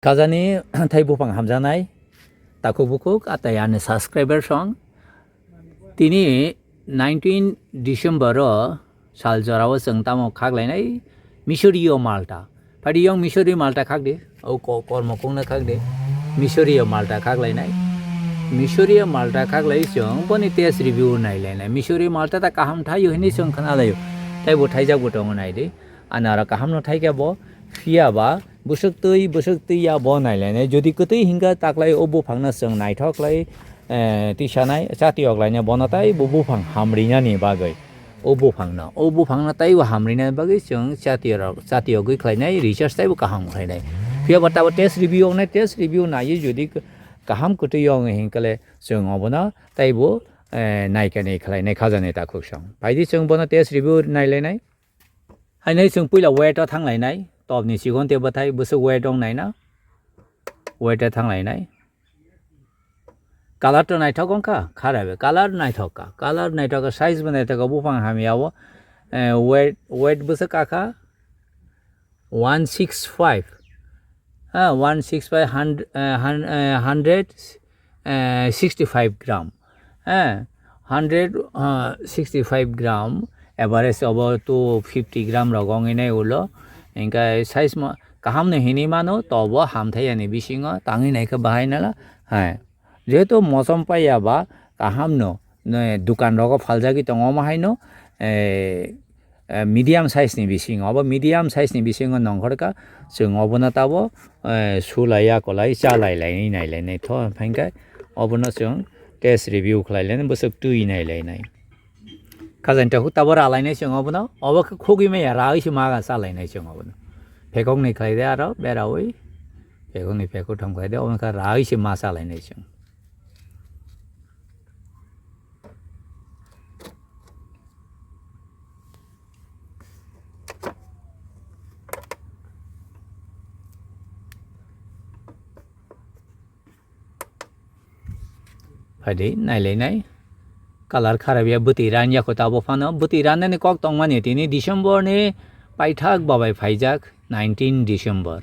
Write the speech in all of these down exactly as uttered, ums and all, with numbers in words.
Khajani thai buphang hamjaknai takhuk bukhuk atai ani subscriber song. Tini nineteen December o sal jorao chwng tamo khaklainai Missouri o Malta. Phaidi yong Missouri Malta khakdi. O ko-, kormo kungna khakdi. Missouri o Malta khaklainai. Missouri o Malta khaklai chwng boni test review nailainai. Missouri Malta ta kaham thaio hinwi chwng khnalaio. Taibo thaijak bo tongo naidi. Ani aro kaham no thaikhe bo phiya ba bwswk twi, bwswk twi ya bo nailainai. Jodi kwtwi hinkhe taklai o buphangno chwng naithok khlai, eh, tisanai, chati oklainai bono tai bo buphang hamrinani bagwi. O buphangno, o buphangno taibo hamrinani bagwi chwng chati rok, chati ogwi khlainai, research taibo kaham khlainai. Phiya ba tabo test review wngnai, test review naiwi jodi k-, kaham kwtwi wngo hinkhe le chwng obono taibo, eh, naikani khlainai khajani takhuk song. Phaidi chwng bono test review nailainai. Haino chwng puila weight o thanglainai, topni chigon tei bwthai bwswk weight wng naina, weight o thanglainai. Colour to naithok wngkha, kharabe colour naithok kha, colour naithok kha, size bo naithok kha, buphang hamya o, eh, weight, weight bwswk kakha one six five, ha, one six five, hun-, eh, hun-, eh, hundred, eh, sixty five gram. Eh, hundred, ah, sixty five gram, average obo two fifty gram rok wngwi nai ulo. Hinkhe size mo kaham no hinwi mano, tobo hamthai yani bisingo tangwi naikhe bahai nala. Hai. Jehetu mosom paiya ba kaham no, ne, dukan rogo phaljagwi tongo omo haino, eh, eh, medium size ni bisingo, obo medium size ni bisingo nongkhorkha, chwng obono tabo, eh, sulai yakolai chalai lainai nailainai tho, hinkhe obono chwng test review khlai lainai, bwswk twi nailainai. Khajani takhuk tabo ralainai chwng obono, obo khe khogwi maya rawi se maga chalainai chwng obono. Phekokni khlai de aro berawi, phekokni phekok thom khlai de, obo khe rawi se ma chalainai chwng. Phaidi nailainai. Colour kharap ya, bwtwi ran ya kho tabo phano. Bwtwi rannani kok tongmani tini December ni paithak babai phaijak, nineteen December.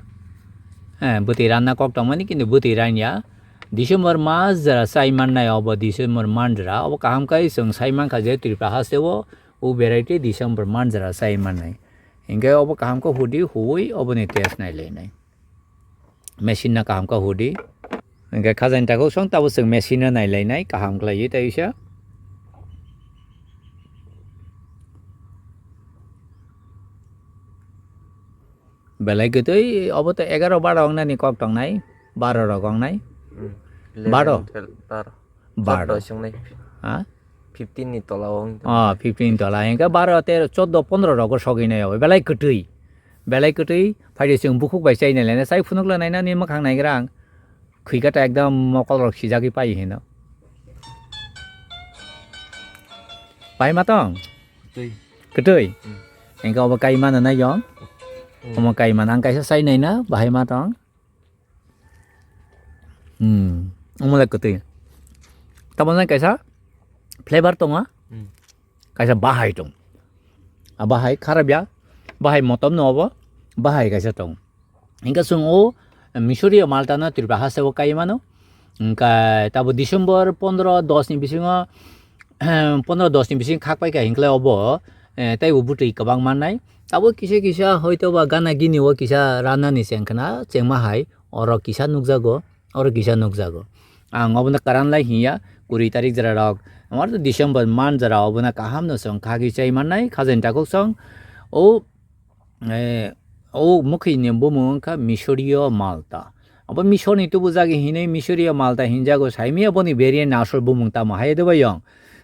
Eh, bwtwi ranna kok tongmani kintu bwtwi ran ya. December mas jora chai mannai obo December man jora. Obo kaham kai chwng sai mankha je Tripura haste o, o variety December man jora chai mannai. Hinkhe obo kaham khe hudi, huwi oboni test nailainai. Machine no kaham khe hudi. Hinkhe khajani takhuk song tabo chwng machine no nailainai, kaham khlaiwi tei uisa. Belai kwtwi, obo to egaro baro wngnani kok tongnai, baro rok wngnai. Hmm. Baro? Eleven, twelve, baro. Baro. Chuddo songnai. Ha? Fifteen ni tola o wng tong. Ah, fifteen ni tola. Hinkhe baro, tero, chuddo, pondro rogo sogwi nai obo. Belai kwtwi. Belai kwtwi. Phaidi chwng bukhuk bai chai nai lainai. Chai phunuk la naina ni mwkhang naigra ang. Khwika ta ekdom mokol rok sijagwi pai hino. Pai ma tong? Kwtwi. Kwtwi? Hmm. Hinkhe obo kai mano nai yong? Hmm. Omo kai mano ang kaisa chai naina, bahai ma tong? Hmm, omo le kwtwi. Tamo nai kaisa flavor tongo, hmm, kaisa bahai tong. A bahai kharap ya, bahai motom no obo, bahai kaisa tong. Hinkhe chwng o Missouri o Malta no Tripura haste o kai mano. Hinkhe tabo December pondro dos ni bisingo, pondro dos ni bisingo khak paikha hinkhe obo, eh, teibo bwtwi kwbang mannai. Tabo kisa kisa hoito ba gana gini o kisa ranani chengkhna chengma hai. Oro kisa nukjago, oro kisa nukjago. Ang obono karan lai hinya, kuri tarik jora rok, amar to December man jora obono kaham no chwng khagwi chai mannai, khajani takhuk song. O, eh, o mwkhwi ni bumung wngkha Misorio Malta. Abo Misor ni tubu jagwi hinwi Misorio Malta hinjago, saimaya boni variant ni asol bumung tamo hai de bayong.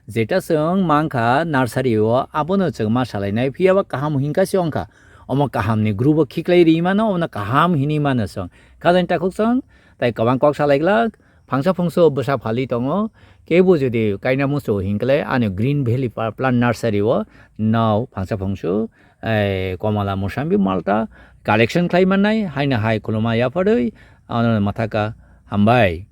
Jeta chwng mankha nursery o, abono chwng ma salainai, phiya ba kaham hinkha se wngkha. Omo kaham ni group o khiklai ri mano, omono kaham hinwi mano chwng. Khajani takhuk chwng, tai kwbang kok salai glak, phangsa phungsu bwsa phali tongo. Kebo jodi kaina muchung hinkhe le ani Green Valley pa-, Plant Nursery o nao phangsa phungsu, eh, komala, musambi, malta collection khlai mannai, haino hai khuluma yapharwi, ano mathaka hambai.